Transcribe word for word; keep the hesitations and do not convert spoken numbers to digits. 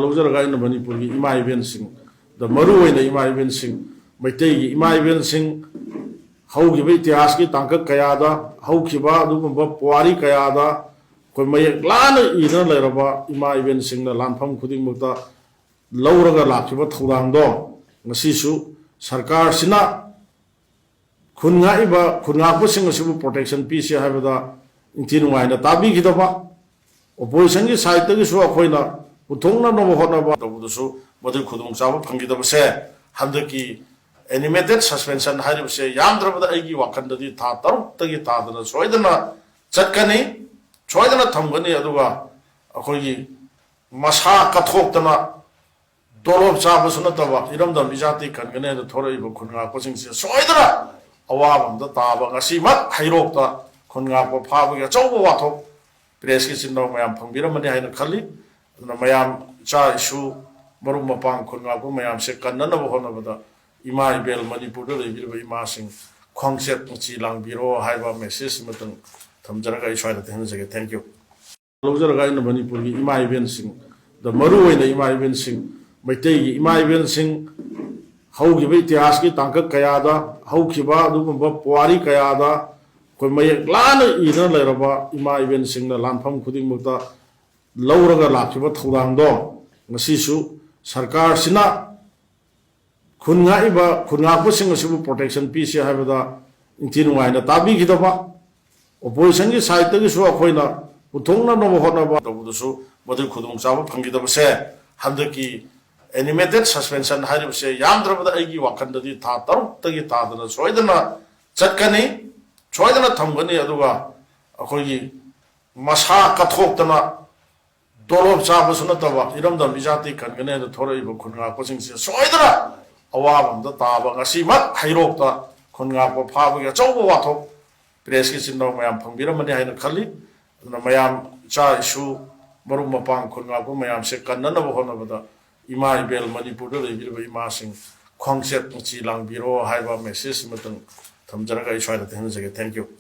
ꯂꯧꯖꯔꯒ ꯑꯩꯅ ꯃꯅꯤꯄꯨꯔꯒꯤ ꯏꯃꯥ ꯏꯕꯦꯟꯁꯤꯡꯗ, ꯃꯔꯨꯑꯣꯏꯅ ꯏꯃꯥ ꯏꯕꯦꯟꯁꯤꯡ, ꯃꯩꯇꯩꯒꯤ ꯏꯃꯥ ꯏꯕꯦꯟꯁꯤꯡ, ꯍꯧꯈꯤꯕ ꯏꯇꯤꯍꯥꯁꯀꯤ ꯇꯥꯡꯀꯛ ꯀꯌꯥꯗ ꯍꯧꯈꯤꯕ ꯑꯗꯨꯒꯨꯝꯕ ꯄꯨꯋꯥꯔꯤ ꯀꯌꯥꯗ ꯑꯩꯈꯣꯏ ꯃꯌꯦꯛ ꯂꯥꯅ ꯏꯗꯨꯅ ꯂꯩꯔꯕ ꯏꯃꯥ ꯏꯕꯦꯟꯁꯤꯡꯅ ꯂꯥꯟꯐꯝ ꯈꯨꯗꯤꯡꯃꯛꯇ ꯂꯧꯔꯒ ꯂꯥꯛꯈꯤꯕ ꯊꯧꯗꯥꯡꯗꯣ ꯉꯁꯤꯁꯨ ꯁꯔꯀꯥꯔꯁꯤꯅ ꯈꯨꯟ ꯉꯥꯛꯏꯕ, ꯈꯨꯟ ꯉꯥꯛꯄꯁꯤꯡ ꯑꯁꯤꯕꯨ ꯄ꯭ꯔꯣꯇꯦꯛꯁꯟ ꯄꯤꯁꯤ ꯍꯥꯏꯕꯗ ꯏꯟꯊꯤ ꯅꯨꯡꯉꯥꯏꯅ ꯇꯥꯕꯤꯈꯤꯗꯕ, ꯑꯣꯄꯣꯖꯤꯁꯟꯒꯤ ꯁꯥꯏꯠꯇꯒꯤꯁꯨ ꯑꯩꯈꯣꯏꯅ ꯄꯨꯊꯣꯛꯅꯅꯕ ꯍꯣꯠꯅꯕ ꯇꯧꯕꯗꯁꯨ ꯃꯗꯨꯒꯤ ꯈꯨꯗꯣꯡꯆꯥꯕ ꯐꯪꯈꯤꯗꯕꯁꯦ ꯍꯟꯗꯛꯀꯤ ꯑꯦꯅꯤꯃꯦꯇꯦꯠ ꯁꯁꯄꯦꯟꯁꯟ ꯍꯥꯏꯔꯤꯕꯁꯦ ꯌꯥꯝꯗ꯭ꯔꯕꯗ ꯑꯩꯒꯤ ꯋꯥꯈꯜꯗꯗꯤ ꯊꯥ ꯇꯔꯨꯛꯇꯒꯤ ꯇꯥꯗꯅ ꯁꯣꯏꯗꯅ ꯆꯠꯀꯅꯤ, ꯁꯣꯏꯗꯅ ꯊꯝꯒꯅꯤ꯫ ꯑꯗꯨꯒ ꯑꯩꯈꯣꯏꯒꯤ ꯃꯁꯥ ꯀꯠꯊꯣꯛꯇꯅ ꯇꯣꯂꯣꯞ ꯆꯥꯕꯁꯨ ꯅꯠꯇꯕ ꯏꯔꯝꯗꯝ ꯏꯖꯥꯇꯤ ꯀꯟꯒꯅꯤ ꯍꯥꯏꯅ ꯊꯣꯔꯛꯏꯕ ꯈꯨꯟ ꯉꯥꯛꯄꯁꯤꯡꯁꯦ ꯁꯣꯏꯗꯅ ꯑꯋꯥꯕ ꯑꯃꯗ ꯇꯥꯕ, ꯉꯁꯤꯃꯛ ꯍꯩꯔꯣꯛꯇ ꯈꯨꯟ ꯉꯥꯛꯄ ꯐꯥꯕꯒꯤ ꯑꯆꯧꯕ ꯋꯥꯊꯣꯛ ꯄ꯭ꯔꯦꯁꯀꯤ ꯆꯤꯟꯗꯥꯎ ꯃꯌꯥꯝ ꯐꯪꯕꯤꯔꯝꯃꯅꯤ ꯍꯥꯏꯅ ꯈꯜꯂꯤ꯫ ꯑꯗꯨꯅ ꯃꯌꯥꯝ, ꯏꯆꯥ ꯏꯁꯨ, ꯃꯔꯨꯞ ꯃꯄꯥꯡ, ꯈꯨꯟ ꯉꯥꯛꯄ ꯃꯌꯥꯝꯁꯦ ꯀꯟꯅꯅꯕ ꯍꯣꯠꯅꯕꯗ ꯏꯃꯥ ꯏꯕꯦꯜ, ꯃꯅꯤꯄꯨꯔꯗ ꯂꯩꯕꯤꯔꯤꯕ ꯏꯃꯥꯁꯤꯡ, ꯈꯣꯡꯆꯦꯠ ꯃꯆꯤ ꯂꯥꯡꯕꯤꯔꯣ ꯍꯥꯏꯕ ꯃꯦꯁꯦꯖ ꯑꯃꯇꯪ ꯊꯝꯖꯔꯒ ꯑꯩ ꯁ꯭ꯋꯥꯏꯗ ꯇꯦꯟꯖꯒꯦ꯫ Thank you꯫ ꯂꯧꯖꯔꯒ ꯑꯩꯅ ꯃꯅꯤꯄꯨꯔꯒꯤ ꯏꯃꯥ ꯏꯕꯦꯟꯁꯤꯡꯗ, ꯃꯔꯨꯑꯣꯏꯅ ꯏꯃꯥ ꯏꯕꯦꯟꯁꯤꯡ, ꯃꯩꯇꯩꯒꯤ ꯏꯃꯥ ꯏꯕꯦꯟꯁꯤꯡ, ꯍꯧꯈꯤꯕ ꯏꯇꯤꯍꯥꯁꯀꯤ ꯇꯥꯡꯀꯛ ꯀꯌꯥꯗ ꯍꯧꯈꯤꯕ ꯑꯗꯨꯒꯨꯝꯕ ꯄꯨꯋꯥꯔꯤ ꯀꯌꯥꯗ ꯑꯩꯈꯣꯏ ꯃꯌꯦꯛ ꯂꯥꯅ ꯏꯗꯨꯅ ꯂꯩꯔꯕ ꯏꯃꯥ ꯏꯕꯦꯟꯁꯤꯡꯅ ꯂꯥꯟꯐꯝ ꯈꯨꯗꯤꯡꯃꯛꯇ ꯂꯧꯔꯒ ꯂꯥꯛꯈꯤꯕ ꯊꯧꯗꯥꯡꯗꯣ ꯉꯁꯤꯁꯨ ꯁꯔꯀꯥꯔꯁꯤꯅ ꯈꯨꯟ ꯉꯥꯛꯏꯕ, ꯈꯨꯟ ꯉꯥꯛꯄꯁꯤꯡ ꯑꯁꯤꯕꯨ ꯄ꯭ꯔꯣꯇꯦꯛꯁꯟ ꯄꯤꯁꯤ ꯍꯥꯏꯕꯗ ꯏꯟꯊꯤ ꯅꯨꯡꯉꯥꯏꯅ ꯇꯥꯕꯤꯈꯤꯗꯕ, ꯑꯣꯄꯣꯖꯤꯁꯟꯒꯤ ꯁꯥꯏꯠꯇꯒꯤꯁꯨ ꯑꯩꯈꯣꯏꯅ ꯄꯨꯊꯣꯛꯅꯅꯕ ꯍꯣꯠꯅꯕ ꯇꯧꯕꯗꯁꯨ ꯃꯗꯨꯒꯤ ꯈꯨꯗꯣꯡꯆꯥꯕ ꯐꯪꯈꯤꯗꯕꯁꯦ ꯍꯟꯗꯛꯀꯤ ꯑꯦꯅꯤꯃꯦꯇꯦꯠ ꯁꯁꯄꯦꯟꯁꯟ ꯍꯥꯏꯔꯤꯕꯁꯦ ꯌꯥꯝꯗ꯭ꯔꯕꯗ ꯑꯩꯒꯤ ꯋꯥꯈꯜꯗꯗꯤ ꯊꯥ ꯇꯔꯨꯛꯇꯒꯤ ꯇꯥꯗꯅ ꯁꯣꯏꯗꯅ ꯆꯠꯀꯅꯤ, ꯁꯣꯏꯗꯅ ꯊꯝꯒꯅꯤ꯫ ꯑꯗꯨꯒ ꯑꯩꯈꯣꯏꯒꯤ ꯃꯁꯥ ꯀꯠꯊꯣꯛꯇꯅ ꯇꯣꯂꯣꯞ ꯆꯥꯕꯁꯨ ꯅꯠꯇꯕ ꯏꯔꯝꯗꯝ ꯏꯖꯥꯇꯤ ꯀꯟꯒꯅꯤ ꯍꯥꯏꯅ ꯊꯣꯔꯛꯏꯕ ꯈꯨꯟ ꯉꯥꯛꯄꯁꯤꯡꯁꯦ ꯁꯣꯏꯗꯅ ꯑꯋꯥꯕ ꯑꯃꯗ ꯇꯥꯕ, ꯉꯁꯤꯃꯛ ꯍꯩꯔꯣꯛꯇ ꯈꯨꯟ ꯉꯥꯛꯄ ꯐꯥꯕꯒꯤ ꯑꯆꯧꯕ ꯋꯥꯊꯣꯛ ꯄ꯭ꯔꯦꯁꯀꯤ ꯆꯤꯟꯗꯥꯎ ꯃꯌꯥꯝ ꯐꯪꯕꯤꯔꯝꯃꯅꯤ ꯍꯥꯏꯅ ꯈꯜꯂꯤ꯫ ꯑꯗꯨꯅ ꯃꯌꯥꯝ, ꯏꯆꯥ ꯏꯁꯨ, ꯃꯔꯨꯞ ꯃꯄꯥꯡ, ꯈꯨꯟ ꯉꯥꯛꯄ ꯃꯌꯥꯝꯁꯦ ꯀꯟꯅꯅꯕ ꯍꯣꯠꯅꯕꯗ ꯏꯃꯥ ꯏꯕꯦꯜ, ꯃꯅꯤꯄꯨꯔꯗ ꯂꯩꯕꯤꯔꯤꯕ ꯏꯃꯥꯁꯤꯡ, ꯈꯣꯡꯆꯦꯠ ꯃꯆꯤ ꯂꯥꯡꯕꯤꯔꯣ ꯍꯥꯏꯕ ꯃꯦꯁꯦꯖ ꯑꯃꯇꯪ ꯊꯝꯖꯔꯒ ꯑꯩ ꯁ꯭ꯋꯥꯏꯗ ꯇꯦꯟꯖꯒꯦ꯫ Thank you꯫